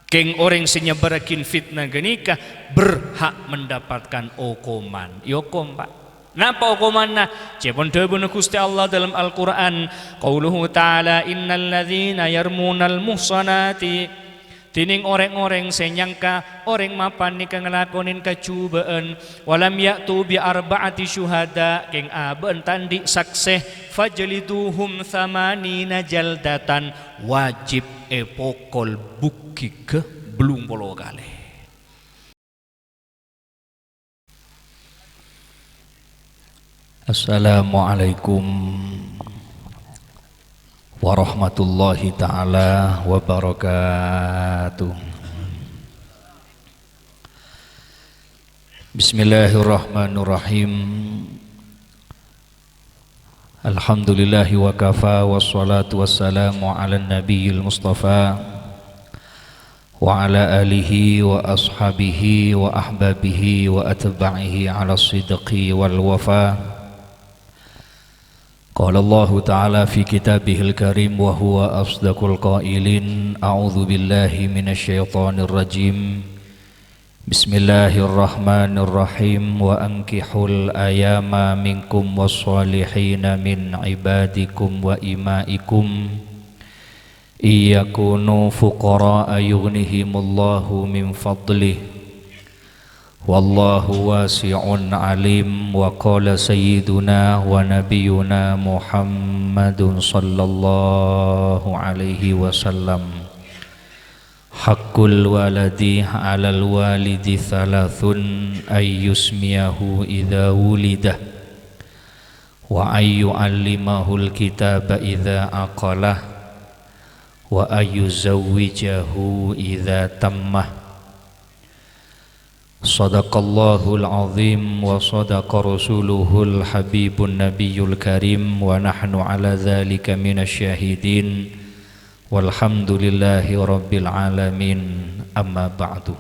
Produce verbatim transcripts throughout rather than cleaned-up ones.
Kèng orèng sè nyebbarraghi fitnah ghânèka berhak mendapatkan okoman. Èokom, Pak. Napa okomanna? Ca'èpon dhâbuna Ghustè Allah dâlem Al-Qur'an, qauluhu ta'ala, "Innal ladzina yarmunal muhsanati," dhinèng orèng-orèng sè nyangka orèng mapan nèka ngalakonè kajhubâ'ân, "walam ya'tu bi arba'ati syuhada," kèng abâ'na ta' andi' saksè, "fajliduhum tsamanina jaldatan," wajib èpokol bughi' ghâ bellung polo kalè. Assalamualaikum warahmatullahi taala wabarakatuh. Bismillahirrahmanirrahim. Alhamdulillahi wa kafa, wassalatu wassalamu ala nabiyil mustafa, wa ala alihi wa ashabihi wa ahbabihi wa atba'ihi ala sidqi wal wafa. Qala Allahu ta'ala fi kitabihil karim wa huwa asdaqul qailin, a'udzu billahi minasy syaithanir rajim. Bismillahirrahmanirrahim. Wa ankihul ayama minkum wassalihina min ibadikum wa imaikum. Iyakunu fuqara'a yughnihimullahu min fadlih. Wallahu wasi'un alim. Wa qala sayyiduna wa nabiyuna Muhammadun sallallahu alaihi wasallam. Haqqul waladi 'alal walidi tsalathun, ayyusmiyahu idza wulida, wa ayyu'allimahul kitaba idza aqalah, wa ayyuzawwijahu idza tammah. Shadaqallahul azim wa shadaqa rasuluhul habibun nabiyul karim wa nahnu ala dzalika minasy syahidin walhamdulillahi rabbil alamin, amma ba'du.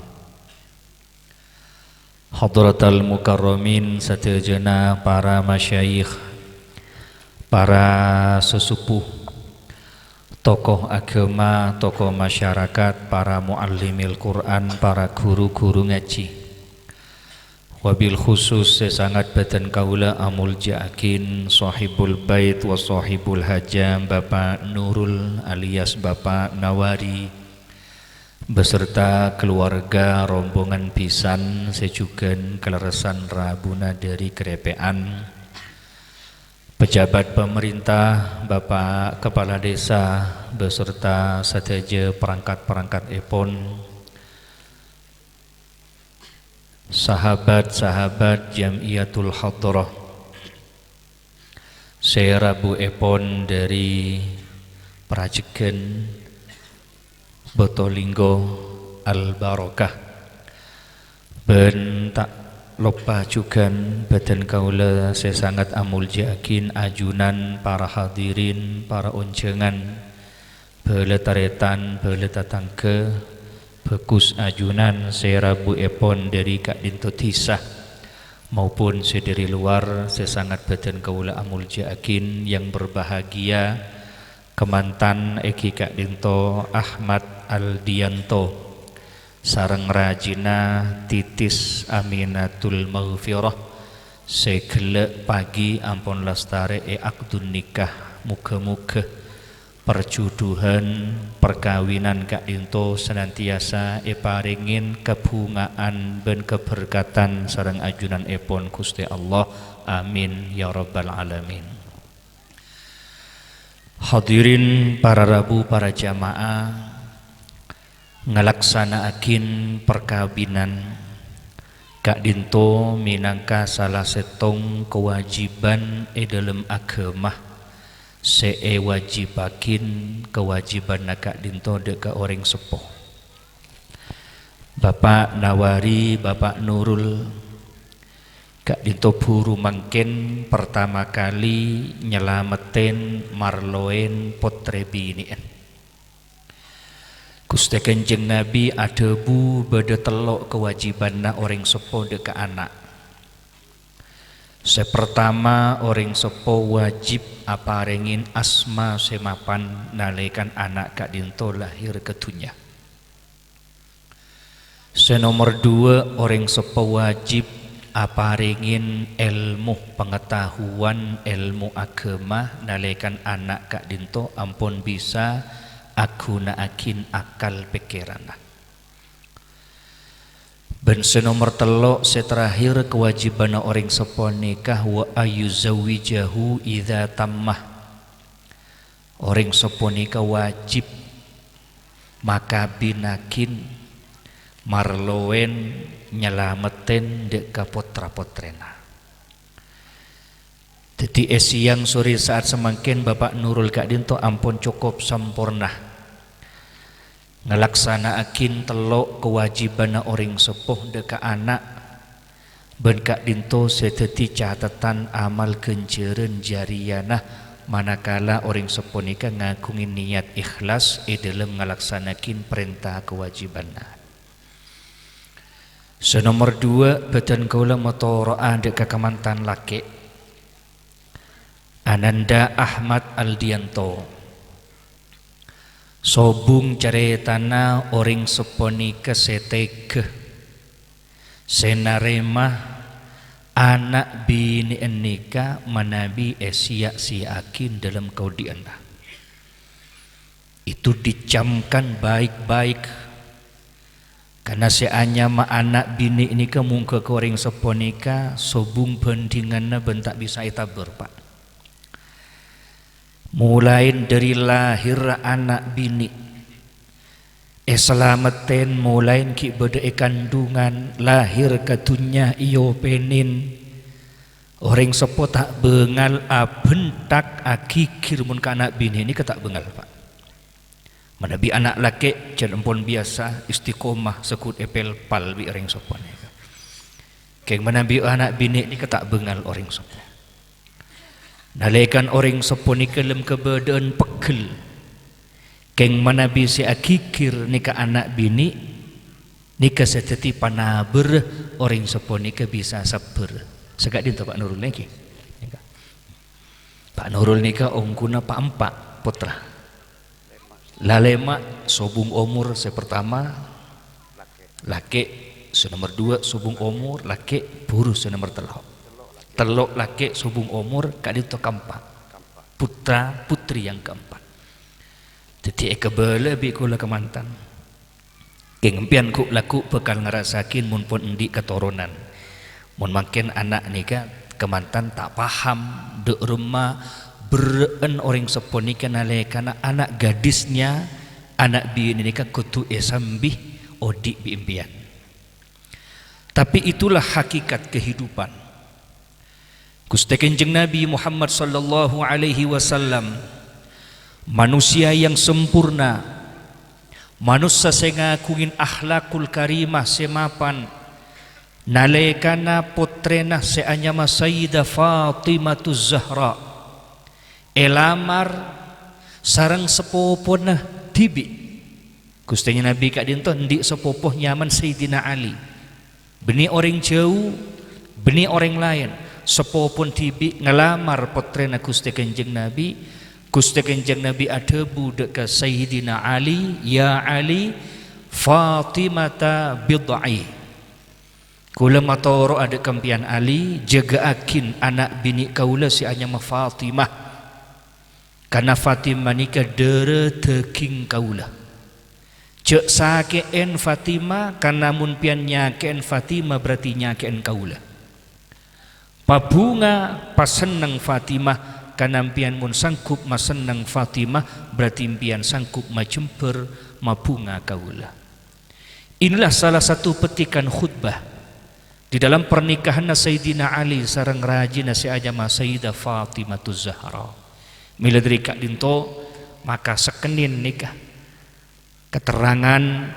Hadratal mukarramin sadhâjâna para masyayikh, para sesepuh, tokoh agama, tokoh masyarakat, para muallimil Qur'an, para guru-guru ngajhi. Wabil khusus sè sangat bâdhân kaulâ amoljâ'aghin Shahibul Bait wa Shahibul Haja, Bapak Nurul alias Bapak Nawari, beserta keluarga rombongan bhisan sè jhughân kalerressan rabuna dhâri Krèpè'an. Pejabat pemerintah, Bapak Kepala Desa, beserta sadhâjâ perangkat-perangkat-èpon, sahabat-sahabat Jam'iyatul Hadrah, sè rabuèpon dhâri Prajegan, Botolinggo Al-Barokah. Bân ta' loppa jhughân bâdhân kaulâ sè sangat amoljâ'aghin ajunan para hadirin, para onjhângan, bhâlâ tarètan, bhâlâ tatangghâ, bhâghus ajunan sè rabuèpon dhâri ka'dinto dhisa maupun sè dhâri lowar sè sangat bâdhân kaulâ amoljâ'aghin yang berbahagia, kamantan èngghi ka'dinto Ahmad Aldianto sareng rajina Titis Aminatul Maghfirah sè ghellâ' pagi ampon lastarè è akdun nikah. Moghâ-moghâ parjudhuwân, parkabinan ka'dinto sanantiyasa èparèngè kabhunga'an bân kaberkatan sareng ajunanèpon Ghustè Allah. Amin, ya rabbal alamin. Hadirin para rabu, para jamaah, ngalaksana'aghin parkabinan ka'dinto mènangka sala sèttong kawâjibhân è dhâlem aghâma sè èwâjibhâghin, kawâjibhânna ka'dinto dhâ' ka orèng seppo. Bapa' Nawari, Bapa' Nurul, ka'dinto buru mangkèn partama kalè nyalamettè marlowèn pottrè binè'an. Ghustè Kanjeng Nabi adhâbu bâdâ tello' kawâjibhânna orèng seppo dhâ' ka ana'. Sè partama, orèng seppo wâjib aparèngè asma sè mapan nalèkana ana' ka'dinto lahèr ka dhunnya. Sè nomer duwâ', orèng seppo wajib aparèngè èlmo pangataowan, èlmo aghâma, nalèkana ana' ka'dinto ampon bisa aghuna'aghi akal pèkkèranna. Bân sè nomer tello', sè terakhir, kawâjibhânna orèng seppo nèka wa ayyuzawwijahu idza tamma. Orèng seppo nèka wajib makabinaghi, marlowèn, nyalamettè dâ' ka potra-potrèna. Dhâddhi, è sèyang sorè sa'at samangkèn Bapa' Nurul ka'dinto ampon cokop samporna ngalaksana'aghi tello' kawâjibhânna orèng seppo dâ' ka ana', bân ka'dinto sè dhâddhi catetan amal ghânjhârân jariyana, manakala orèng seppo nèka ngaghungè niyat ikhlas è dhâlem ngalaksana'aghi parènta kawâjibhânna. Sè nomer duwâ', bhâdhân kaulâ matoro'a dâ' ka kamantan lakè', Ananda Ahmad Aldianto. Sobung carètana orèng seppo nèka sè tèghâ, sè narèma ana' binè'na nèka manabi èsiya'-siya'aghi dhâlem kaodi'ânna. Itu dicamkan baik-baik. Karna sè anyama ana' binè' nèka mongghâ ka orèng seppo nèka sobung bhândhinganna bân ta' bisa ètabâr, Pa'. Molaè dhâri lahèrra ana' binè', èsalamettè molaè ghi' bâdâ è kandhungan, lahèr ka dhunnya èopènè. Orèng seppo ta' bângal abhânthak aghigghir mon ka ana' binè' nèka ta' bângal, Pa'. Manabi ana' lakè' jhân ampon biyasa istiqomah segghut èpèlpal bi' orèng seppo nèka. Kèng manabi ana' binè' nèka ta' bângal orèng seppo. Nalèkana orèng seppo nèka lem kabâdâ'ân pegghel. Kèng manabi sè aghigghir nèka ana' binè', nèka sè dhâddhi panabârrâ orèng seppo nèka bisa sabbhâr. Saka'dinto Pa' Nurul nèka. Pa' Nurul nèka ongghuna pa'-empa' pottra. Lalèma' sobung omor sè partama lakè', sè nomer duwâ' sobung omor lakè', buru sè nomer tello'. Tello' lakè' sobung omor ka'dinto kaempa'. Putra putri yang keempat. Dhâddhi èkabâlâ bi' kaulâ kamantan. Kèng empèyan ghu'-lagghu' bhâkal ngarassa'aghi mon pon andi' katoronan. Mon mangkèn ana' nèka kamantan ta' paham dâ' remma berrâ'ân orèng seppo nèka nalèkana ana' gadisnya, ana' binè' nèka kodhu èsambi odi' bi' empèyan. Tapi itulah hakikat kehidupan. Ghustè Kanjeng Nabi Muhammad sallallahu alaihi wasallam, manusia yang sempurna, manossa sè ngaghungè akhlakul karimah sè mapan, nalèkana pottrèna sè anyama Sayyidah Fatimatuz Zahra èlamar sareng sapopona dhibi'. Ghustèna Nabi ka'dinto andi' sapopo nyamana Sayyidina Ali. Bânnè orèng jhâu, bânnè orèng laèn, sapopona dhibi' ngalamar pottrèna Ghustè Kanjeng Nabi. Ghustè Kanjeng Nabi adhâbu dâ' ka Sayyidina Ali, "Ya Ali, Fatimata bid'i." Kaulâ matoro'a dâ' ka empèyan Ali, jâgâ'aghi ana' binè' kaulâ sè anyama Fatimah. Karna Fatimah nèka dârâ dhâghing kaulâ. Jhâ' sakè'è Fatimah, karna mon empèyan nyakè'è Fatimah, berarti nyakè'è kaulâ. Pabhunga pasenneng Fatimah, karna empèyan mon sanggup masenneng Fatimah, berarti empèyan sanggup majembhâr mabhunga kaulâ. Inilah salah satu petikan khutbah di dalam pernikahanna Sayyidina Ali sareng rajina sè anyama Sayyidah Fatimatuz Zahra. Mèla dhâri ka'dinto, maka sakennèng nèka katerrangan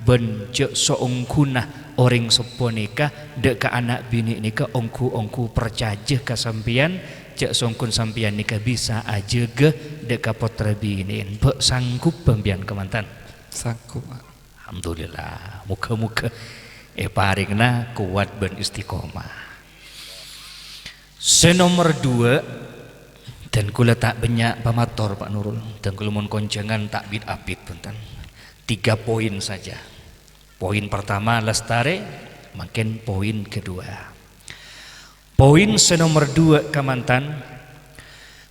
bân jhâ' saongghuna orèng seppo nèka dâ' ka ana' binè' nèka ongghu-ongghu parcajâ ka sampèyan, jhâ' saongghuna sampèyan nèka bisa ajâgâ dâ' ka pottra binè'en. Bâ' sanggup sampèyan kamantan? Sanggup, Pak. Alhamdulillah, moghâ-moghâ èparèngana kowat bân istiqomah. Sè nomer duwâ', dan kaulâ ta' bânnya' pamator, Pak Nurul. Dan kaulâ mon konjhângan ta' bit-abit, bhunten. Tiga poin saja. Poin pertama lastarè, mangkèn poin kedua. Poin sè nomer dua kamantan,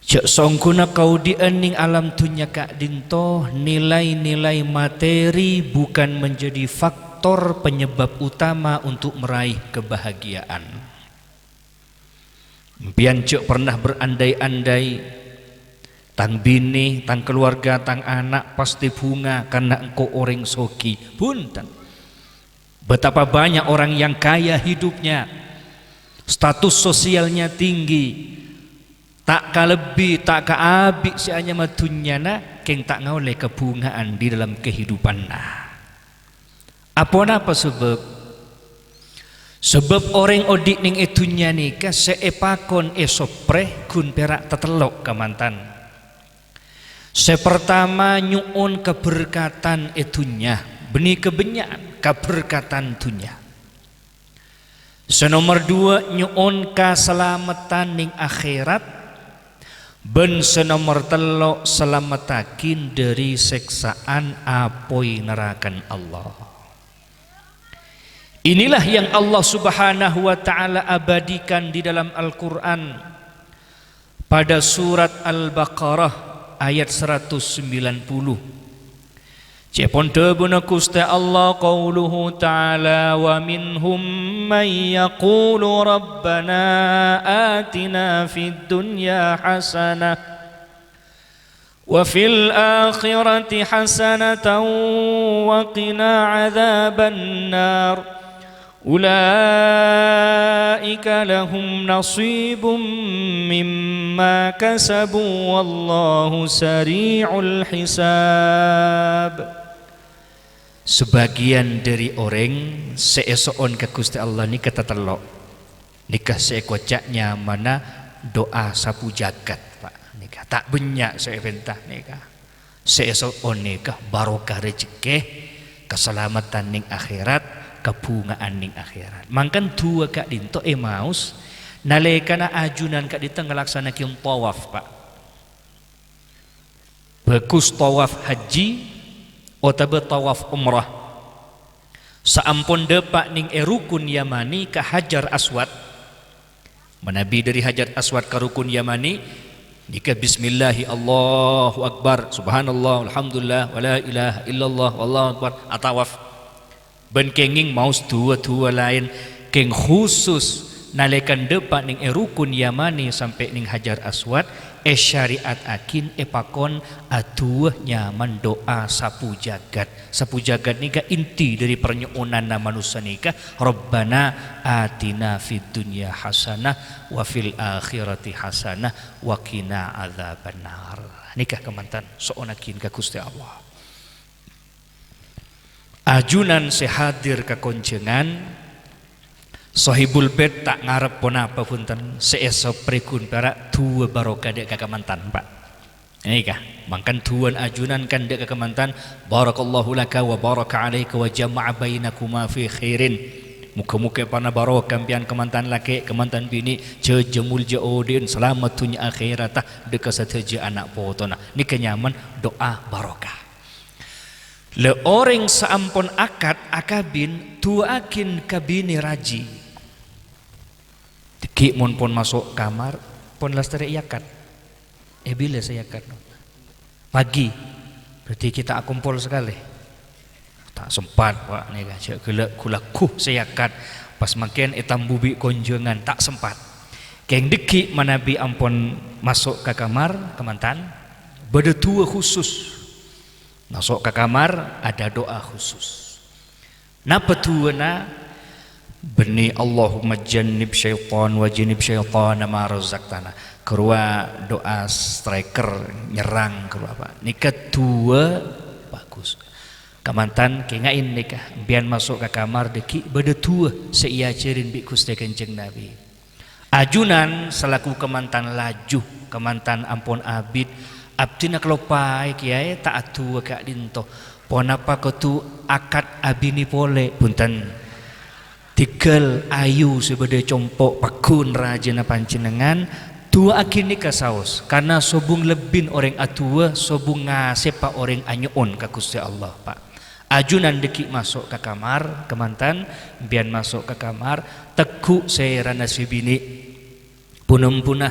jhâ' songghuna kaodi'ân nèng alam dhunnya ka'dinto, nilai-nilai materi bukan menjadi faktor penyebab utama untuk meraih kebahagiaan. Empèyan jhâ' pernah berandai-andai, "Tang binè, tang keluarga, tang ana' pastè bhunga karna engko' orèng soghi." Bhunten. Betapa banyak orang yang kaya hidupnya, status sosialnya tinggi, ta' kalebbi, ta' kaabi' sè anyama dhunnyana, kèng ta' ngaollè kabhunga'an di dalam kehidupanna. Aponapa sabâb? Sabâb orèng odi' nèng è dhunnya nèka sè èpakon èsoprè ghun pèra' tatello' kamantan. Sè partama, nyo'on kaberkatan è dhunnya, bânnè kabânnya'an kaberkatan dhunnya. Sè nomer dua, nyo'on kasalameddhân nèng akhèrat. Bân sè nomer tello', salameddhâghi dhâri sèksa'an apoy naraka Allah. Inilah yang Allah Subhanahu wa Ta'ala abadikan di dalam Al-Quran pada surat Al-Baqarah ayat seratus sembilan puluh. Ca'èpon dhâbuna Ghustè Allah, qauluhu ta'ala, "Wa minhum man yaqulu rabbana atina fid dunya hasanah wa fil akhirati hasanatan wa qina adzaban nar." Ulaika lahum nasibum mimma kasabu wallahu sari'ul hisab. Sebagian dhâri orèng sè èso'on ka Ghustè Allah nèka tatello'. Nèka sè èkoca' nyamana du'a sabu jagat, Pak. Nèka ta' bânnya' sè èpènta nèka. Sè èso'on nèka barokah rejhekkè, kasalameddhân nèng akhèrat, kabhunga'an nèng akhèrat. Mangkèn du'a ka'dinto èmaos nalèkana ajunan ka'dinto ngalaksana'aghi tawaf, Pak. Bhâghus tawaf haji otabâ tawaf umrah. Saampon dâpa' nèng è Rukun Yamani ka Hajar Aswad, manabi dhâri Hajar Aswad ka Rukun Yamani, nèka bismillahi Allahu Akbar, subhanallah, alhamdulillah, wa la ilaha illallah, wallahu akbar, atawaf. Bân kèngèng maos du'a-du'a laèn, kèng khusus nalèkana dâpa' nèng è Rukun Yamani sampè' nèng Hajar Aswad, èsyari'ataghi èpakon adu'a nyamana du'a sabu jagat. Sabu jagat nèka inti dhâri parnyo'onanna manossa nèka, "Rabbana atina fid dunya hasanah wa fil akhirati hasanah wa qina adzabannar." Nèka kamantan so'onaghi ka Ghustè Allah. Ajunan sè hadir ka konjhângan, Sohibul Bait ta' ngarep ponapa bhunten, sè èsoprè ghun pèra' du'a barokah dâ' ka kamantan, Pak. Nèka, mangkèn du'ana ajunan kan dâ' ka kamantan, "Barakallahu laka wa baraka alaika wa jama'a bainakuma fi khairin." Moghâ-moghâ èpana barokah sampèyan kamantan lakè', kamantan binè', jhâjâ molja odi'ân, salamet dhunnya akhèrata, dâ' ka sadhâjâ ana' potona. Nèka nyamana du'a barokah. La orèng saampon akad akabin, du'aaghi ka binè rajhi. Dâggi' mon pon maso' kamar, pon lastarè èakad. È bilâ sè èakad? Pagi. Berarti ghi' ta' akompol sakalè. Ta' sempat, Pak, nèka. Jhâ' ghellâ' ghu-lagghu sè èakad. Pas mangkèn ètambu bi' konjhângan, ta' sempat. Kèng dâggi' manabi ampon maso' ka kamar, kamantan, bâdâ du'a khusus. Maso' ka kamar, ada doa khusus. Napa du'ana? Bânnè, "Allahumma jannib syaitan wa janib syaitana ma razaqtana." Ghâruwa doa striker nyerrang ghâruwa, Pak. Nèka du'a bhâghus. Kamantan kèngaè nèka, empèyan maso' ka kamar dâggi' bâdâ du'a sè èajhârin bi' Ghustè Kanjeng Nabi. Ajunan salaku kamantan laju, kamantan ampon abit, abdhina kaloppaè kèyaè ta' adu'a ka'dinto. Ponapa kodhu akad abinè polè? Bhunten. Tèghâl ayu sè bâdâ è compo' pagghun rajâna panjhennengngan, du'aaghi nèka saos, karna sobung lebbina orèng adu'a, sobung ngasèppa orèng anyo'on ka Ghustè Allah, Pak. Ajunan dhâggi' maso' ka kamar, kamantan, empèyan maso' ka kamar, tegghu' sèrana sè binè'. Pon-ompona,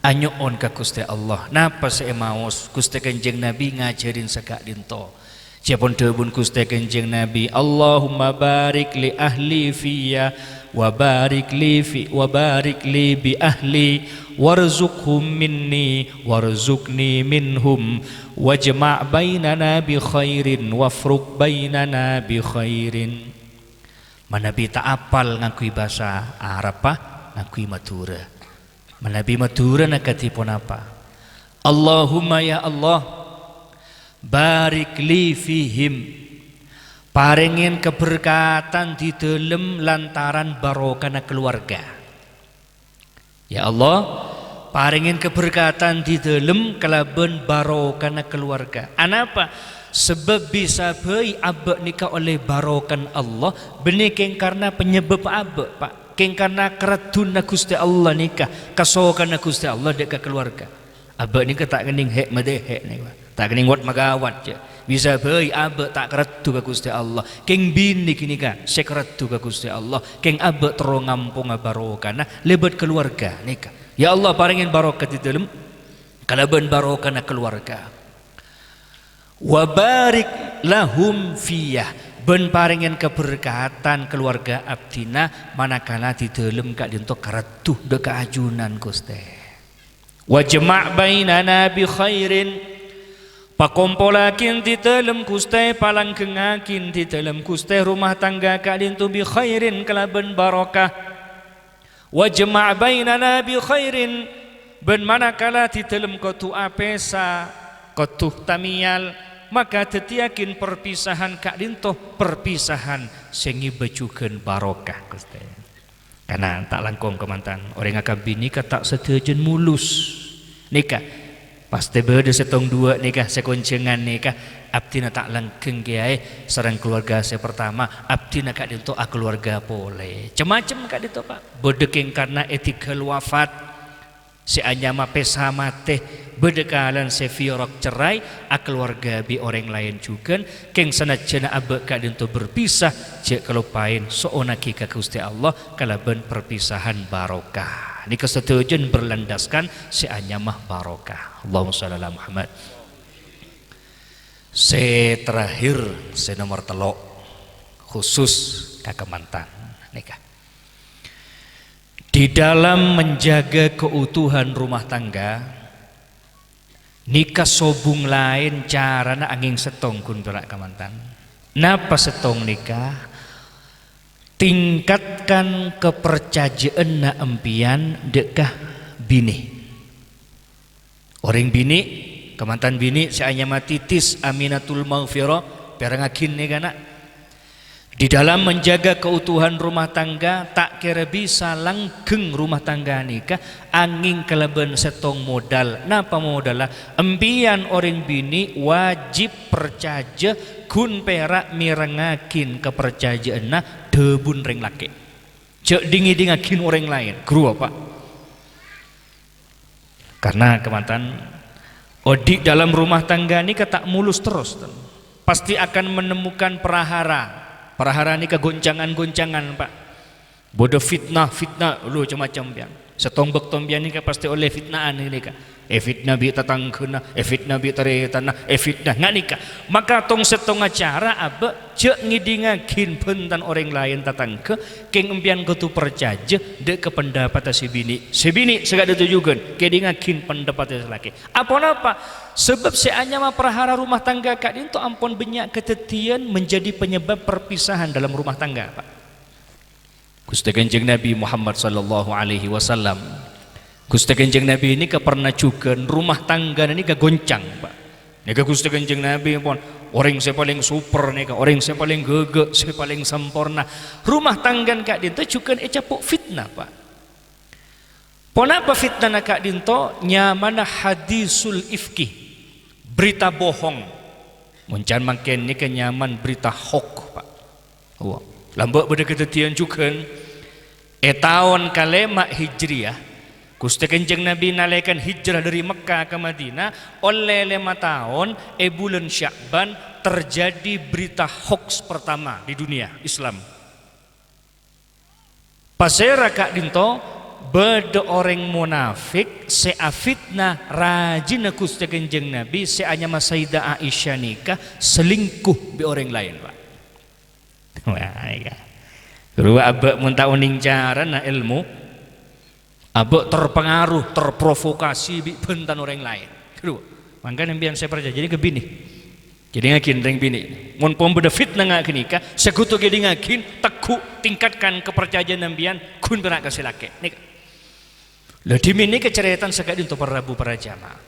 anyo'on ka Ghustè Allah. Napa sè èmaos Ghustè Kanjeng Nabi ngajhârin saka'dinto? Ca'èpon dhâbuna Ghustè Kanjeng Nabi, "Allahumma barik li ahli fiyya, wa barik li fi, wa barik li bi ahli, warzuqhum minni, warzuqni minhum, wajma' bainana bi khairin, wafruq bainana bi khairin." Manabi ta' apal ngangghuy bhâsa Arab, pa, ngangghuy Madhurâ. Manabi Madhurâna kadhi ponapa? Allahumma, ya Allah, barik li fihim. Parèngè kaberkatan è dhâlem lantaran barokana kaluwarga. Ya Allah, parèngè kaberkatan è dhâlem kalabân barokana kaluwarga. Anapa? Sabâb bisa bhâi abâ' nèka ollè barokana Allah, bânnè kèng karna panyebâb abâ', Pa'. Kèng karna karaddhuna Ghustè Allah nèka, kasokanna Ghustè Allah dhâ' ka kaluwarga. Abâ' nèka ta' kennèng he' madâ he' nèka, Pa'. Ta' kennèng wat-magawat, jâ'. Bisa bhâi abâ' ta' karaddhu ka Ghustè Allah. Kèng binè ghânèka sè karaddhu ka Ghustè Allah. Kèng abâ' terro ngamponga barokana lèbât kaluwarga nèka. Ya Allah, parèngè barokah è dhâlem kalabân barokana kaluwarga. Wa barik lahum fiyya, bân parèngè kaberkatan kaluwarga abdhina manakala è dhâlem ka'dinto karaddhu dhâ' ka ajunan, Ghustè. Wajma' bainana bi khairin. Pakompollaghi è dhâlem Ghustè, palangghengngaghi è dhâlem Ghustè rumah tangga ka'dinto bi khairin kalabân barokah. Wajma' bainana bi khairin, bân manakala è dhâlem kodhu apèsa, kodhu tamèyal, maka dhâddhiyâghi perpisahan ka'dinto perpisahan sè ngèbâ jhughân barokah, Ghustè. Karna ta' langkong, kamantan, orèng akambin nèka ta' sadhâjâna mulus. Nèka, pastè bâdâ sèttong duwâ' nèka, sè konjhângan nèka, abdhina ta' langgheng kèyaè sareng kaluwarga sè partama, abdhina ka'dinto akaluwarga polè. Cem-macem ka'dinto, Pa'. Bâdâ kèng karna èdinggal wafat, sè anyama pèsa matè, bâdâ kalan sè firaq cerai, akaluwarga bi' orèng laèn jhughân, kèng sanajjhâna abâ' ka'dinto berpisah, jhâ' kaloppaè so'onnaghi ka Ghustè Allah kalabân perpisahan barokah. Nèka sadhâjâna berlandaskan sè anyama barokah. Allahumma shalli ala Muhammad. Sè terakhir, sè nomor tello', khusus ka kamantan. Nèka. Di dalam menjaga keutuhan rumah tangga, nèka sobung laèn carana angèng sèttong ghun pèra' kamantan. Napa sèttong nèka? Tingkatkan kaparcajâ'ânna empèyan dhâ' ka binè. Orèng binè', kamantan binè' sè anyama Titis Aminatul Maghfirah, pèrengngaghi nèka, na'. Di dalam menjaga keutuhan rumah tangga, ta' kèra bisa langgheng rumah tangga nèka angèng kalabân sèttong modal. Napa modalla? Empèyan orèng binè' wajib parcajâ ghun pèra' mèrengngaghi kaparcajâ'ânna dhâbuna rèng lakè'. Jhâ' dhing-ngèdhingngaghi orèng laèn, ghuru apa? Karna kamantan, odi' dalam rumah tangga nèka ta' mulus terros, ten. Pasti akan menemukan prahara. Prahara nèka goncangan-goncangan, Pa'. Bâdâ fitnah-fitnah, lo, cem-macem, pèyan. Sèttong bâkto empèyan nèka pasti ollè fitnaan nèka. Èfitnah bi' tatangghâna, èfitnah bi' tarètanna, èfitnah. Nga' nèka. Maka tong-sèttongnga cara abâ' jhâ' ngèdhingngaghi bhântan orèng laèn tatangghâ, kèng empèyan kodhu parcajâ dhâ' ka pendapatta sè binè'. Sè binè' sè ka'dinto jhughân, kèdhingngaghi pendapatta sè lakè'. Aponapa? Sabâb sè anyama prahara rumah tangga ka'dinto ampon bânnya' kadhâddhiyân menjadi penyebab perpisahan dalam rumah tangga, Pa'. Ghustè Kanjeng Nabi Muhammad sallallahu alaihi wasallam. Ghustè Kanjeng Nabi nèka pernah jhughân rumah tanggana nèka goncang, Pa'. Nèka Ghustè Kanjeng Nabi pon orèng sè palèng super nèka, orèng sè palèng ghâghâ', sè palèng samporna. Rumah tanggana ka'dinto jhughân ècapo' fitnah, Pa'. Ponapa fitnana ka'dinto? Nyamana hadisul ifki, berita bohong. Mon can mangkèn nèka nyamana berita hoax, Pa'. Wa, lambâ' bâdâ kadhâddhiyân jhughân. È taon kalèma' Hijriyah, Ghustè Kanjeng Nabi nalèkana hijrah dâri Mekkah ka Madinah, ollè lèma taon, è bulân Sya'ban, terjadi berita hoax pertama di dunia Islam. Pasèra ka'dinto? Bâdâ orèng monafik sè afitna rajina Ghustè Kanjeng Nabi sè anyama Sayyidah Aisyah nèka selingkuh bi' orèng laèn, Pak. Wah, iyâ. Ru abâ' mon ta' onèng carana èlmo, abâ' terpengaruh, terprovokasi bi' bhântan orèng laèn. Ru, mangkana sampèyan sè parcajâ, jâdiyâ kabinè. Jâdiyâ ngaghin rèng binè'. Mon pon bâdâ fitna nga' ghânèka, sè kodhu èkèdingngaghin, tegghu', tingkatkan kaparcajâ'ân sampèyan, ghun pèra' ka sè lakè'. Nèka. La, dhimèn nèka carètana sè ka'dinto para rabu para jamaah.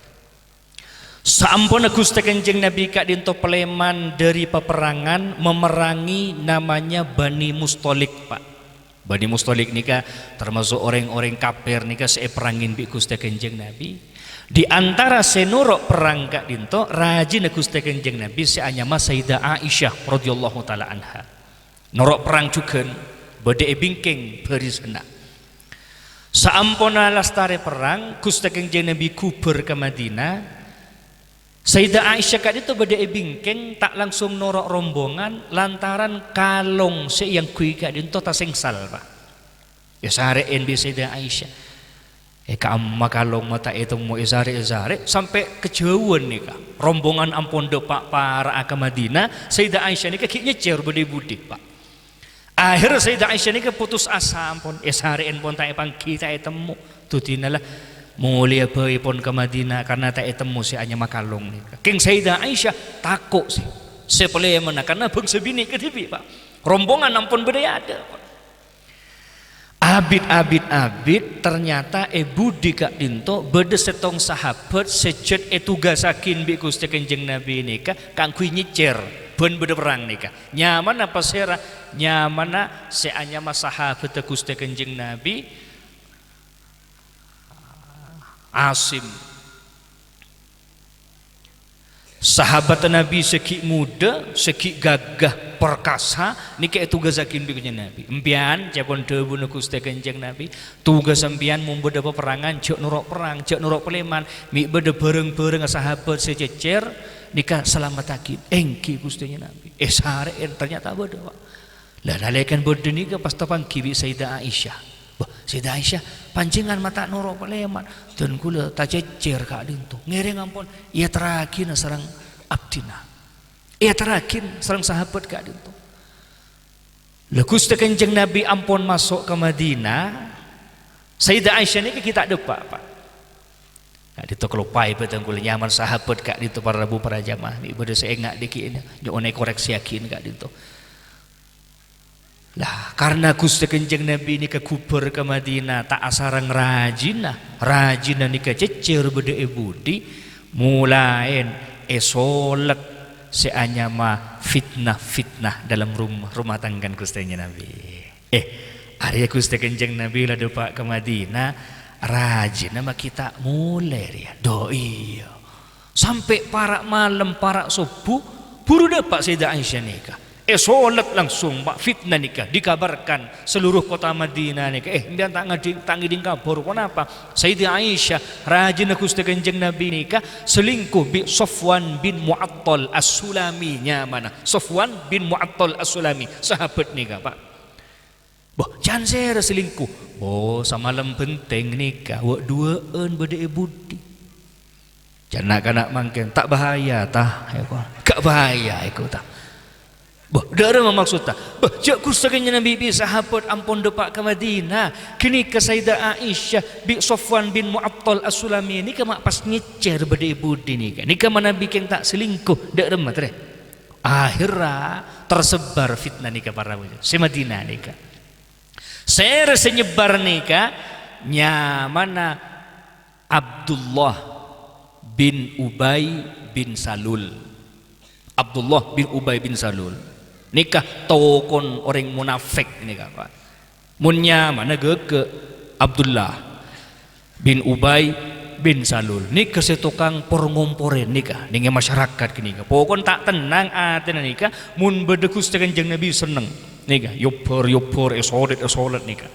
Saamponna Ghustè Kanjeng Nabi ka'dinto palèman dâri paperrangan, memerangi namanya Bani Mustholik, Pak. Bani Mustholik nèka tamaso' orèng-orèng kafir nèka sè èperrangin bi' Ghustè Kanjeng Nabi. Di antara sè noro' perrang ka'dinto, rajina Ghustè Kanjeng Nabi sè anyama Sayyidah Aisyah radhiyallahu ta'ala anha. Noro' perrang jhughân, bâdâ è bingkèng bhârisanna. Saamponna lastarè perrang, Ghustè Kanjeng Nabi ghubâr ka Madinah. Sayyidah Aisyah ka'dinto bâdâ è bingkèng, ta' langsung noro' rombongan lantaran kalong sè èangghuy ka'dinto tasengsal, Pak. Èsarè'è bi' Sayyidah Aisyah. È ka'amma kalong ma' ta' ètemmo, èsarè'-èsarè', sampè' kajhâuwân nèka. Rombongan ampon dâpa' para'a ka Madinah, Sayyidah Aisyah nèka ghi' nyèccèr bâdâ è budi, Pak. Akhèr Sayyidah Aisyah nèka putus asa ampon, èsarè'è pon ta' èpangghi, ta' ètemmo. Dudina la, molèya bhâi pon ka Madinah karna ta' ètemmo sè anyama kalong nèka. Kèng Sayyidah Aisyah tako' sè, sè palèmanna karna bhângsa binè' kadhibi', Pak. Rombongan ampon bâdâ è adâ', Pak. Abit-abit-abit, ternyata è budi ka'dinto bâdâ sèttong sahabat sè jhât ètugasaghin bi' Ghustè Kanjeng Nabi nèka kaangghuy nyèccèr bân bâdâ perrang nèka. Nyamana pasèra? Nyamana sè anyama sahabatta Ghustè Kanjeng Nabi, Asim. Sahabatta Nabi sè ghi' modâ, sè ghi' ghâghâ, perkasa, nèka ètugasaghin bi' Kanjeng Nabi. Empèyan, ca'èpon dhâbuna Ghustè Kanjeng Nabi, tugas empèyan mon bâdâ paperrangan, jhâ' noro' perrang, jhâ' noro' palèman, mè' bâdâ bhârâng-bhârângnga sahabat sè cèccèr, nèka salamettaghi. Èngghi Ghustè Nabi. Èsarè'è, ternyata bâdâ, Pak. Lah, nalèkana bâdâ nèka pas tapangghi bi' Sayyidah Aisyah. "Bâh, Sayyidah Aisyah, panjhennengan ma' ta' noro' palèman, dân kaulâ tacèccèr ka'dinto. Ngèrèng ampon èyaterraghi sareng abdhina. Èyaterraghi sareng sahabat ka'dinto." Lah, Ghustè Kanjeng Nabi ampon maso' ka Madinah, Sayyidah Aisyah nèka ghi' ta' dâpa', Pak. Ka'dinto kaloppaè bhâdhân kaulâ nyamana sahabat ka'dinto para rabu para jamaah. Mè' bâdâ sè enga' dhâggi'na, nyo'ona èkorèksèyaghi ka'dinto. Lah, karna Ghustè Kanjeng Nabi nèka ghubâr ka Madinah ta' asareng rajina, rajina nèka cèccèr bâdâ è budi, molaèn èsolèt sè anyama fitnah-fitnah dalam rum-, rumah tanggan Ghustè Nabi. Eh, arèya Ghustè Kanjeng Nabi la dâpa' ka Madinah, rajina ma' ghi' ta' molè rèya. Dâ' iyâ. Sampè' para' malem, para' sobbhu, buru dâpa' Sayyidah Aisyah nèka. Èsolèt langsung, Pak, fitnah nèka dikabarkan seluruh kota Madinah nèka. Eh, empèyan ta' ngadhing-, ta' ngèdhing kabhâr, ponapa? Sayyidah Aisyah, rajina Ghustè Kanjeng Nabi nèka, selingkuh bi' Sofwan bin Mu'attal As-Sulami nyamana. Sofwan bin Mu'attal As-Sulami, sahabat nèka, Pak. Bâh, can sèra selingkuh? Oh, samalem bhenteng nèka, wâ' duwâ'ân bâdâ è budi. Can na'-kana' mangkèn, ta' bahaya, ta? Èko, ga' bahaya, èko, ta? Bâh, dâ'remma maksodda? Bâh, jhâ' Ghustè Kanjeng Nabi bi' sahabat ampon dâpa' ka Madinah. Ghânèka Sayyidah Aisyah bi' Sofwan bin Mu'attal As-Sulami nèka ma' pas nyèccèr bâdâ è budi nèka. Nèka manabi kèng ta' selingkuh, dâ'remma, trè? Akhèrra tersebar fitnah nèka para wali. Sè Madinah nèka. Sèra sè nyebbar nèka nyamana Abdullah bin Ubay bin Salul. Abdullah bin Ubay bin Salul. Nèka tokona orèng munafik nèka, Pak. Mon nyamana ghâghâ Abdullah bin Ubay bin Salul. Nèka sè tokang por-ngomporè nèka, nèng è masyarakat ghânèka. Pokon ta' tennang atèna nèka, mon bâdâ Ghustè Kanjeng Nabi senneng. Nèka, yobbhâr-yobbhâr, èsolèt-èsolèt nèka.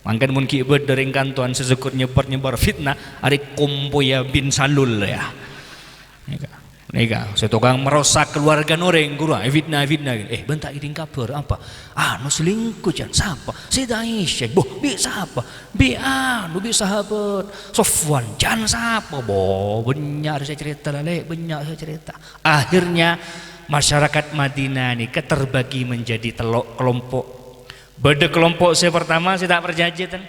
Mangkana mon ghi' bâdâ rèng kantowan sè sokor nyebbar-nyebbar fitnah, arè kompoyya bin Salul, ya. Nèka. Nèka, sè tokang marosak kaluwargana orèng, ghuru, ah, fitna-fitna. Eh, bân ta' ngèdhing kabhâr, apa? Anu, selingkuh, jân. Sapa? Sayyidah Aisyah. Boh, bi' sapa? Bi' anu, bi' sahabat Sofwan. Jân sapa? Boh, bânnya' sè carèta, la, Lè', bânnya' sè carèta. Akhirnya, masyarakat Madinah nèka terbagi menjadi tello' kelompok. Bâdâ kelompok sè pertama sè ta' parcajâ, ten.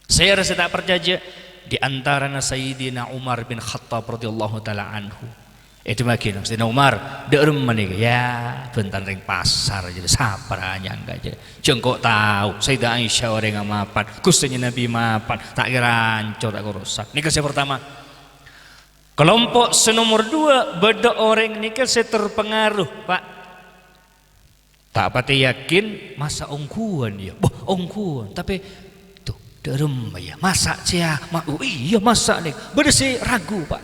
Sèra sè ta' parcajâ, di antarana Sayyidina Umar bin Khattab radhiyallahu ta'ala anhu. Èdhâmmaghi Sayyidina Umar, "Dâ' remma nèka?" "Ya, bhântan rèng pasar," jârèya, "sapa ra nyangka," jârèya. "Jhâ' engko' tao, Sayyidah Aisyah orèngnga mapan, Ghustèna Nabi mapan, ta' kèra ancor, ta' kèra rosak." Nèka sè pertama. Kelompok sè nomor dua, bâdâ orèng nèka sè terpengaruh, Pak. Ta' patè yakin, masa' ongghuwân, yâ? Boh, ongghuwân. Tapè, tuh, dâ' remma, yâ? Masa' sèya? Ma-, oh, iyâ, masa' nè? Bâdâ sè ragu, Pak.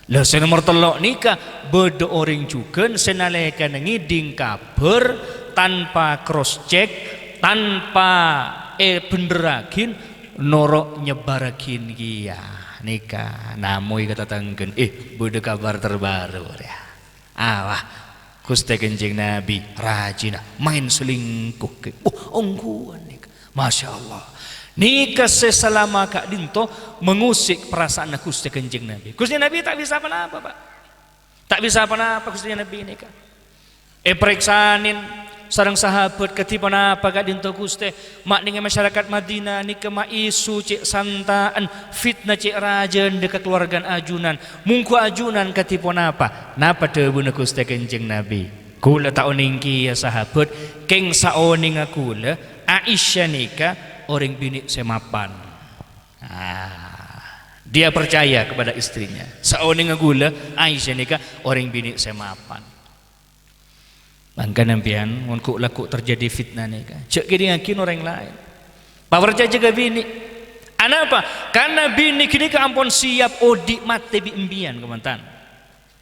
Lah, sè nomor tello' nèka, bâdâ orèng jhughân sè nalèkana ngèdhing kabhâr tanpa cross check, tanpa èbhendherraghi, noro' nyebbhârraghi kèya. Nèka, namoy ka tatangghâna, "Eh, bâdâ kabhâr terbaru, rèya." Awah, Ghustè Kanjeng Nabi rajina maèn selingkuh, ghi. Wah, ongghuwân nèka. Masya Allah. Nèka sè salama ka'dinto mengusik perasaanna Ghustè Kanjeng Nabi. Ghustè Nabi ta' bisa pa-napa, Pak. Ta' bisa pa-napa Ghustè Nabi nèka. Èparèksanè sareng sahabat, "Kadhi ponapa ka'dinto, Ghustè? Ma' nèng è masyarakat Madinah nèka ma' èso cè' santa'an, fitna cè' rajâna ka kaluwargana ajunan. Mongghu ajunan kadhi ponapa?" Napa dhâbuna Ghustè Kanjeng Nabi? "Kaulâ ta' onèng kèya, sahabat, kèng saonèngnga kaulâ, Aisyah nèka orèng binè' sè mapan." Ah, dia percaya kepada istrinya. Saonèngnga kaulâ, Aisyah nèka orèng binè' sè mapan. Mangkana sampèyan, mon ghu'-lagghu' terjadi fitna nèka, jhâ' kèdhingngaghi orèng laèn. Paparcajâ ka binè'. Anapa? Karna binè' ghânèka ampon siap odi' matè bi' sampèyan, kamantan.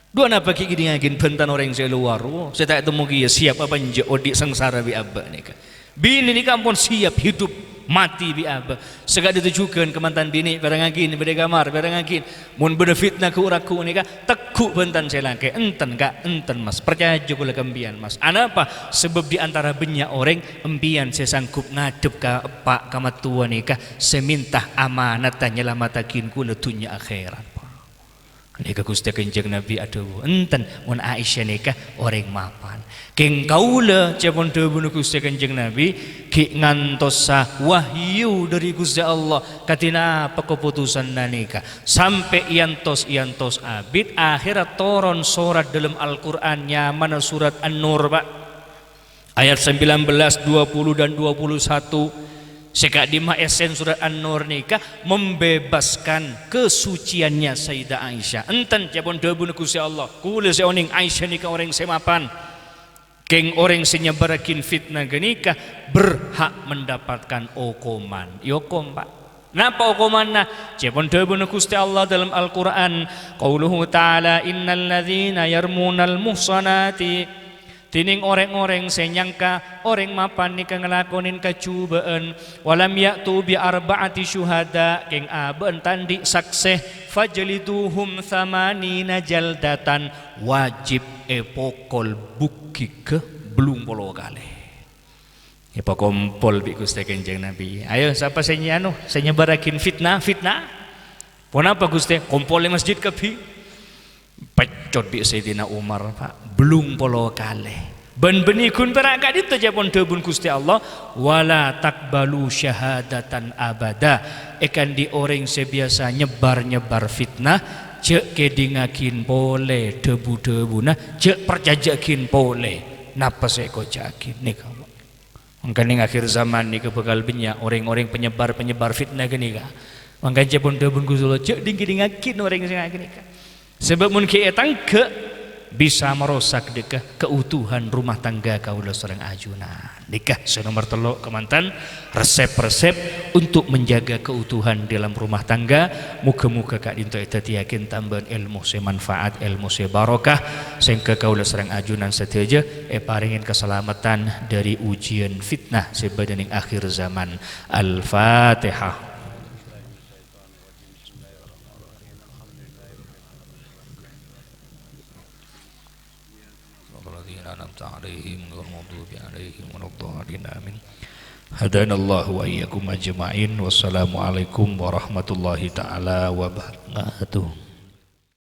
Dhu anapa ghi' kèdhingngaghi bhântan orèng sè lowar, wo, sè ta' ètemmo kèya siap apa enjâ' odi' sangsara bi' abâ' nèka. Binè' nèka ampon siap hidup matè bi' abâ'. Saka'dinto jhughân kamantan binè', pèrengngaghi, bâdâ è kamar, pèrengngaghi. Mon bâdâ fitna ghu'-ragghu' nèka, tegghu' bhântan sè lakè', "Enten, Ka', enten, Mas. Parcajâ kaulâ ka sampèyan, Mas." Anapa? Sabâb di antara bânnya' orèng, sampèyan sè sanggup ngadhep ka eppa' ka mattowa nèka, sè mènta amanatta nyalamettaghi kaulâ dhunnya akhèrat. Nèka Ghustè Kanjeng Nabi adhâbu, "Enten, mon Aisyah nèka orèng mapan." Kèng kaulâ, ca'èpon dhâbuna Ghustè Kanjeng Nabi, ghi' ngantosa wahyu dhâri Ghustè Allah, kadhi napa kapotosanna nèka. Sampè' èyantos-èyantos abit, akhèrra toron sorat dâlem Al-Qur'an nyamana surat An-Nur, Pak. Ayat sembilan belas, dua puluh, dan dua puluh satu, sè ka'dimma èssèna surat An-Nur nèka membebaskan kesuciannya Sayyidah Aisyah. Enten, ca'èpon dhâbuna Ghustè Allah, "Kaulâ sè onèng Aisyah nèka orèng sè mapan." Kèng orèng sè nyebbhârraghi fitna ghânèka berhak mendapatkan okoman. Èokom, Pak. Napa okomanna? Ca'èpon dhâbuna Ghustè Allah dâlem Al-Qur'an, qauluhu ta'ala, "Innal ladzina yarmunal muhsanati," Dhinèng orèng-orèng sè nyangka orèng mapan nèka ngalakonè kajhubâ'ân, "walam ya'tu bi arba'ati syuhada," kèng abâ'na ta' andi' saksè, "fajliduhum tsamanina jaldatan," wajib èpokol bugghigghâ bâllung polo kalè. Èpakompol bi' Ghustè Kanjeng Nabi. "Ayo, sapa sè nyè-, anu, sè nyebbhârraghi fitna, fitna? Ponapa, Ghustè?" "Kompol è masjid kabbhi." Peccot bi' Sayyidina Umar, Pak, bâllung polo kalè. Bân bânnè ghun pèra' ka'dinto ca'èpon dhâbuna Ghustè Allah, "Wala taqbalu syahadatan abada." Èkandi orèng sè biyasa nyebbhâr-nyebbhâr fitna, jhâ' kèdhingngaghi polè dhâbu-dhâbuna, jhâ' parcajâ'aghi polè napa sè èkoca'aghi. Nèka, Pak. Mangkana è akhir zaman nèka bhâkal bânnya' orèng-orèng penyebar-penyebar fitna ghânèka. Mangkana ca'èpon dhâbuna Ghustè Allah, jhâ' dhing-kèdhingngaghi orèng sè ghânèka. Sabâb mon ghi' ètangghâ', bisa marosak dâ' ka keutuhan rumah tangga kaulâ sareng ajunan. Nèka sè nomer tello' kamantan, resep-resep untuk menjaga keutuhan dalam rumah tangga. Moghâ-moghâ ka'dinto èdhâddhiyâghi tambâ'ân èlmo sè manfaat, èlmo sè barokah, sehingga kaulâ sareng ajunan sadhâjâ èparèngè kasalameddhân dhâri ujian fitnah sè bâdâ nèng akhir zaman. Al-Fatihah. عليهم ولا المغضوب عليهم ولا الضالين. آمين. هدانا الله وإياكم أجمعين. والسلام عليكم ورحمة الله تعالى وبركاته.